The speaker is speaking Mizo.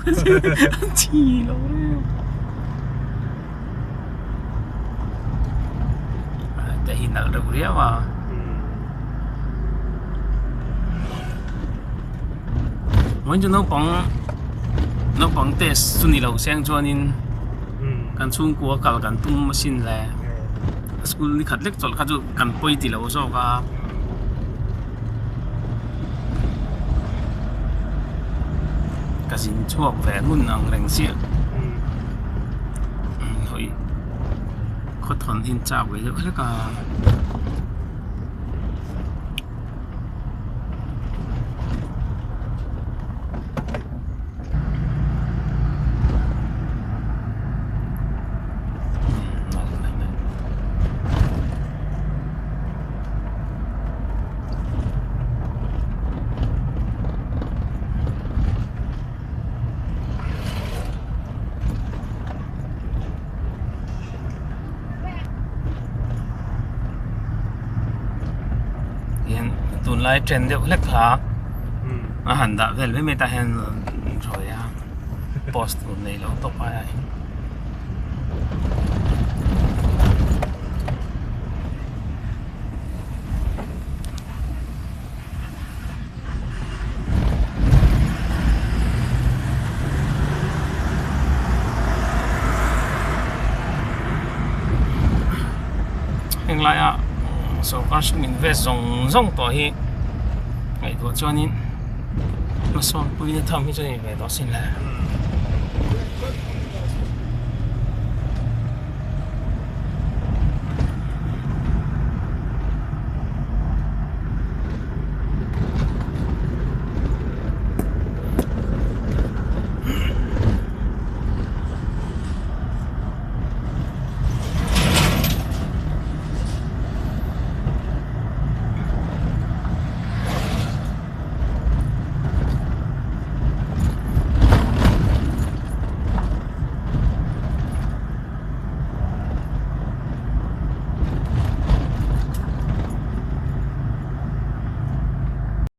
Chi lo reuh. Te hi nalh reuh riau a. Vawiin chu naupang naupang test chu ni lo seng chuanin kan chhungkua kal kan tum asin le school ni khat lek chawlh kha chu kan pawi ti lo zawk a. Ka zin chhuak ve ngun ang reng chiah hawi khawthawn hi an chak ve deuh hlek a. Hian tunlai trend deuh hlek kha a han dah vel mai mai tah hian rawi a post tur nei lo tawp ai ah hian. Heng laia sorkar sum invest zawng zawng tawh hi ngaihtuah chuanin hmasawn puina tham hi chu a ni ve tawh asin le.